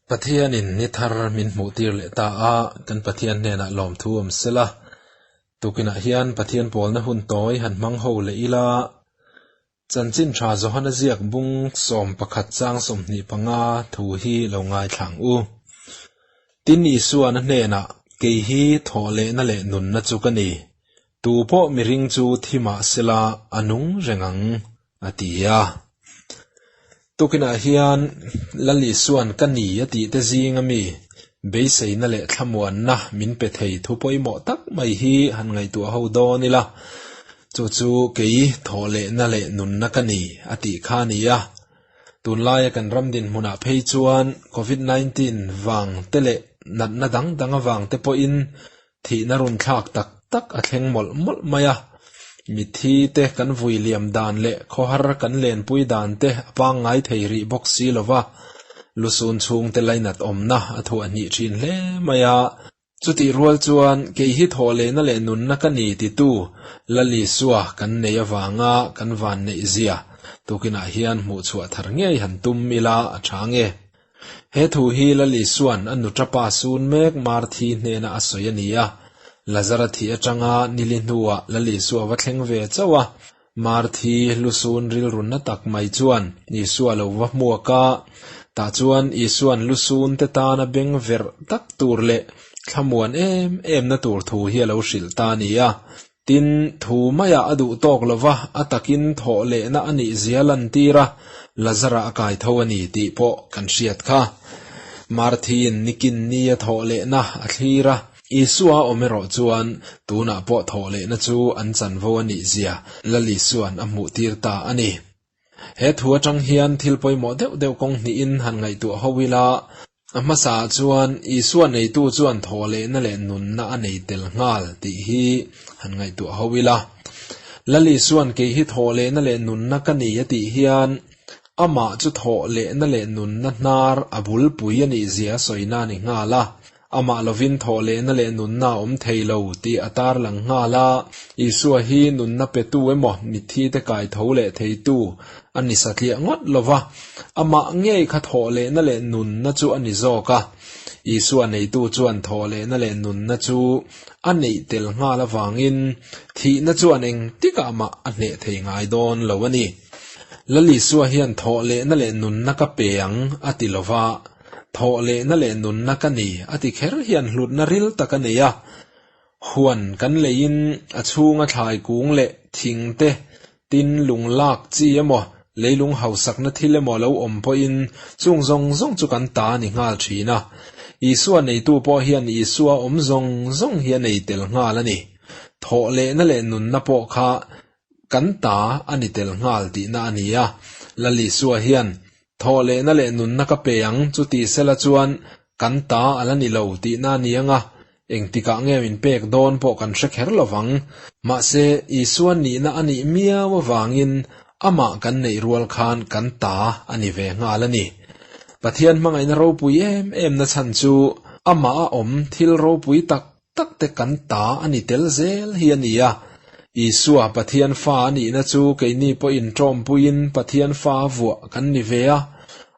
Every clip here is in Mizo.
Pathianin ni thar min hmuh tir leh ta a, kan Pathian hnenah lawmthu awm sela. Tukinah hian Pathian pawlna hun tawi han hmang ho leh ila, Chanchin tha Johana ziak bung 11 chang 25 thu hi lo ngaithla ang u. Tin Isuan a hnenah, Kei hi thawhlehna leh nunna chu ka ni. Tu pawh miring chu thi mah sela a nung reng ang, a ti a. Tukinah hian Lal Isuan ka ni a tih te zinga mi beiseina leh thlamuanna min pe thei thu pawimawh tak mai hi han ngaihtuah ho dawn ila, chu chu kei thawhlehna leh nunna ka ni a tih kha a ni a. Tunlaia kan ram dinhmunah phei chuan Covid 19 vang te leh natna dang dang avang te pawhin Thihna runthlak tak tak a thleng mawlh mawlh mai a, mitthi te kan vui liam dan leh khawhar kan lenpui dan te a pangngai thei rih bawk si lo va, lusun chhungte lainat awmna a thuah hnih thin hle mai a. Chutih rual chuan kei hi thawhlehna leh nunna ka ni titu Lal Isua kan nei avanga kan vanneih zia tukinah hian hmuhchhuah thar ngei han tum ila a tha nge. He thu hi Lal Isua'n a nuṭapa sun mek Marthi hnena a sawi a ni a. Lazara thih aṭanga nili hnuah Lal Isua va thleng ve chauh a. Marthi lusun rilrunna tak mai chuan Isua lo va hmuak a. Tah chuan Isua'n lusun te tana beng verh tak tur leh thlamuan em emna tur thu hi a lo hrilh ta a ni a. Tin, thu maiah a duh tawk lo va, a takin thawh lehna a nih zia lantir a, Lazara a kai tho a ni tih pawh kan hriat kha. Marthiin nikin ni a thawh lehna a thlir a, Isua a awm erawh chuan tunah pawh thawh lehna chu an chanvo a nih zia Lal Isua'n a hmuhtir ta a ni. He thu atang hian thil pawimawh deuh deuh kawng hnihin han ngaihtuah ho ila, a hmasaah chuan Isua neitu chuan thawhlehna leh nunna a nei tel nghal tih hi han ngaihtuah ho ila. Lal Isua'n kei hi thawhlehna leh nunna ka ni a tih hian amah chu thawhlehna leh nunna hnar a bulpui a nihzia a sawina a ni nghal a. Amah lovin thawhlehna leh nunna a awm thei lo tih a tarlang nghal a, Isua hi nunna petu emaw mitthite kai tho leh theitu a ni satliah ngawt lo va, amah ngei kha thawhlehna leh nunna chu a ni zawk a. Isua neitu chuan thawhlehna leh nunna chu a neih tel nghal avangin thihna chuan engtikah mah a hneh thei ngai dawn lo a ni. Lal Isua hian thawhlehna leh nunna ka pe ang a ti lo va. Thawh lehna leh nunna ka ni a ti kher hian hlutna ril tak a nei a. Huan kan leiin a chhunga thlai kung leh thing te, tin lung lak chi emaw, leilung hausakna thil emaw lo awm pawhin chung zawng zawng chu kan ta a ni nghal thin a. Isua neitu pawh hian Isua awm zawng zawng hi a nei tel nghal a ni. Thawh lehna leh nunna pawh kha kan ta a ni tel nghal tihna a ni a. Lal Isua hian Thawh lehna leh nunna ka pe ang, chuti sela chuan kan ta a la ni lo tihna a ni ang a, engtikah nge min pek dawn pawh kan hre kher lo vang. Mahse, Isua nihna a nih miau avangin amah kan neih rual khan kan ta a ni ve nghal a ni. Pathian hmangaihna ropui em emna chhan chu amah a awm thil ropui tak tak te kan ta a ni tel zel hi a ni a. Isua Pathian fa a nihna chu keini pawhin ṭawmpuiin Pathian fa vuah kan ni ve a.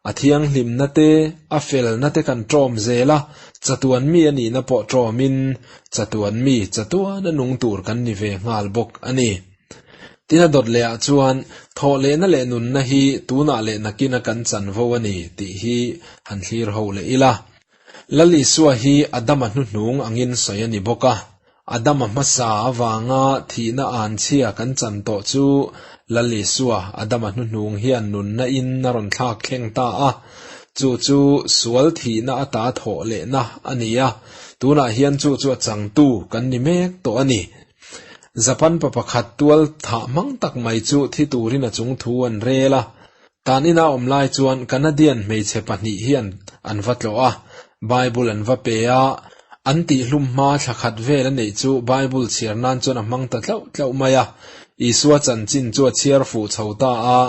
A thianghlimna te, a felna te kan ṭawm zel a, chatuan mi a nihna pawh ṭawmin chatuan mi chatuana nung tur kan ni ve nghal bawk a ni. Tin a dawt lehah chuan thawhlehna leh nunna hi tunah leh nakina kan chanvo a ni tih hi han thlir ho leh ila. Lal Isua hi Adama hnuhnung angin sawi a ni bawk a. Adama hmasa avanga thihna anchhia kan chan tawh chu Lal Isua, Adama hnuhnung hian nunna in a rawn thlak thleng ta a. Chu chu sual thihna ata thawh lehna a ni a, tunah hian chu chu a changtu kan ni mek tawh a ni. Japan pa pakhat tual thah hmang tak mai chu thi turin a chungthu an rel a. Tan ina awm lai chuan Canadian hmeichhe pahnih hian an va tlawh a, Bible an va pe a, an tihhlum hma thla khat vel a neih chu Bible chhiar nan chuan a hmang ta tlauh tlauh mai a. Isua chanchin chu a chhiar fuh chho ta a,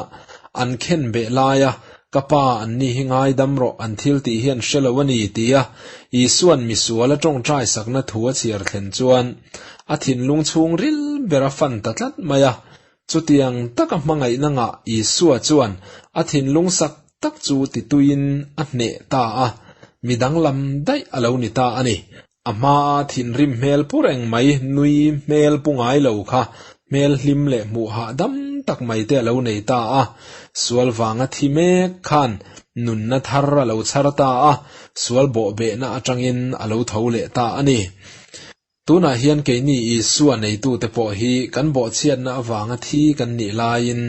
an khen beh laia, Ka pa, anni hi ngaidam rawh, an thil tih hi an hre lo a ni, tia Isua'n misual a tawngtai sakna thu a chhiar thlen chuan a thinlung chhungril ber a fan ta tlat mai a. Chutiang taka hmangaihna ngah Isua chuan a thinlung sak tak chu tituiin a hneh ta a. Mi danglam daih a lo ni ta a ni. A hmaa thinrim hmel pu reng mai, nui hmel pu ngai lo kha hmel hlim leh hmuh hahdam tak mai te a lo nei ta a. Sual vanga thi mek khan nunna thar a lo chhar ta a, sual bawhbehna atangin a lo tho leh ta a ni. Tunah hian keini Isua neitute pawh hi kan bawhchhiatna avanga thi kan nih laiin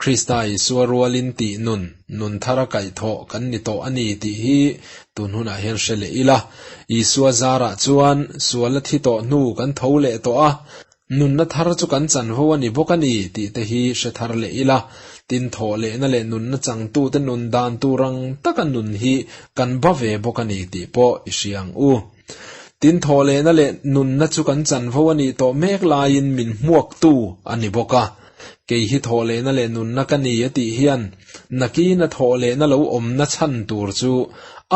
Krista Isua rualin tih nun, nun thara kaihthawh kan ni tawh a ni tih hi tun hunah hian hre leh ila. Isua zarah chuan suala thi tawh hnu kan tho leh tawh a, nunna thar chu kan chanvo a ni bawk a ni tih te hi hre thar leh ila. Tin, thawh lehna leh nunna changtute nun dan tur ang taka nun hi kan ba ve bawk a ni tih pawh i hria ang u. Tin, thawhlehna leh nunna chu kan chanvo a nih tawh mek laiin min hmuaktu a ni bawk a. Kei hi thawhlehna leh nunna ka ni a tih hian nakina thawhlehna lo awmna chhan tur chu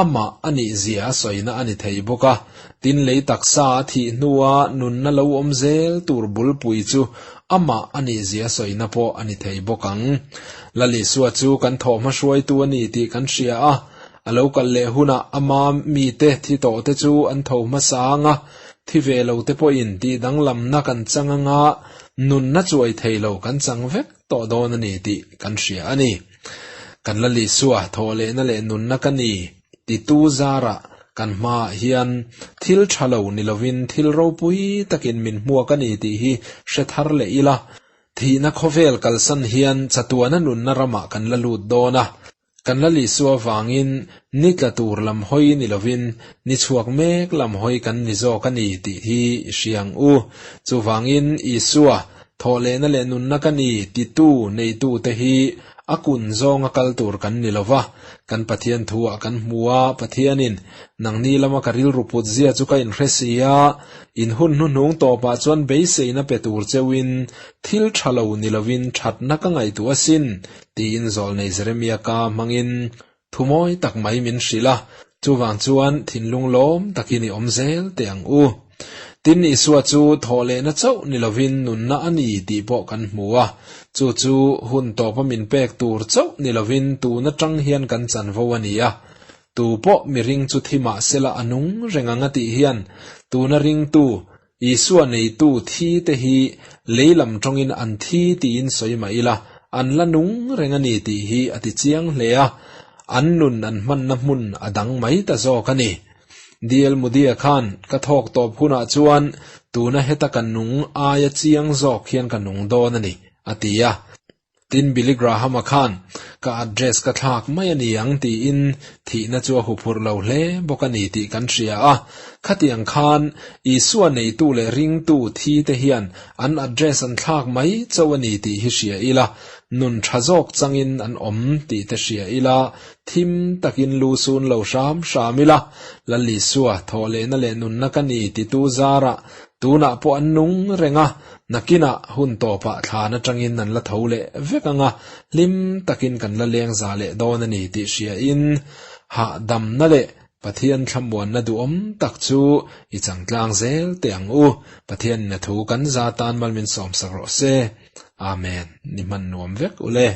amah a nih zia a sawina a ni thei bawk a. Tin, lei taksa a thih hnua nunna lo awm zel tur bulpui chu amah a nih zia sawina pawh a ni thei bawk ang. Lal Isua chu kan thawhhma hruaitu a ni tih kan hria a. A lo kal leh hunah ama mite thi tawhte chu an tho hmasa ang a, thi ve lote pawhin tih danglamna kan chang anga nunna chuai thei lo kan chang vek tawh dawn a ni tih kan hria a ni. Kan la Lisua thawh lehna leh nunna ka ni titu zarah kan hmaah hian thil tha lo ni lovin thil ropui takin min hmuak a ni tih hi hre thar leh ila, thihna khawvel kalsan hian chatuana nunna ramah kan la lut dawn a. Kan la Lisua vangin ni tla tur lam hawi ni lovin ni chhuak mek lam hawi kan ni zawk a ni tih hi i hria ang u. Chuvangin Isua, thawhlehna leh nunna ka ni titu neitute hi a kun zawnga kal tur kan ni lova, kan Pathian thuah kan hmu a, Pathianin nangni lama ka rilru put zia chu ka inhre si a, in hun hnuhnung tawpah chuan beiseina pe tur cheuhin thil tha lo ni lovin thatna ka ngaihtuah asin Tiin zawlnei Jeremia ka hmangin thu mawi tak mai min hrilh a, chuvang chuan thinlung lawm takin i awm zel teh ang u. Tin, Isua chu thawhlehna chauh ni lovin nunna a ni tih pawh kan hmu a, chu chu hun tawpa min pek tur chauh ni lovin tun atang hian kan chanvo a ni a. Tu pawh miring chu thi mah sela a nung reng ang a tih hian tuna ringtu Isua neitu thi te hi lei lam tawngin an thi tiin sawi mah ila, an la nung reng a ni tih hi a ti chiang hle a, an nun an hmanna hmun a dang mai ta zawk a ni. DL Moody-a khan ka thawk tawp hunah chuan tuna heta ka nung aia chiang zawk hian ka nung dawn a ni, a ti a. Tin, Billy Graham-a khan, Ka address ka thlak mai a ni ang tiin thihna chu a huphurh lo hle bawk a ni tih kan hria a. Khatiang khan Isua neitu leh ringtu thi te hian an address an thlak mai chauh a ni tih hi hria ila, nun tha zawk changin an awm tih te hria ila, thim takin lu sun lo hram hram ila, Lal Isua thawhlehna leh nunna ka ni titu zarah Tunah pawh an nung reng a, nakinah hun tawpah thlan atangin an la tho leh vek ang a, hlim takin kan la leng za leh dawn a ni tih hriain hahdamna leh Pathian thlamuanna duhawm tak chu i changtlang zel teh ang u. Pathianin a thu kan za tan mal min sawmsak rawh se. Amen. Ni hman nuam vek u le.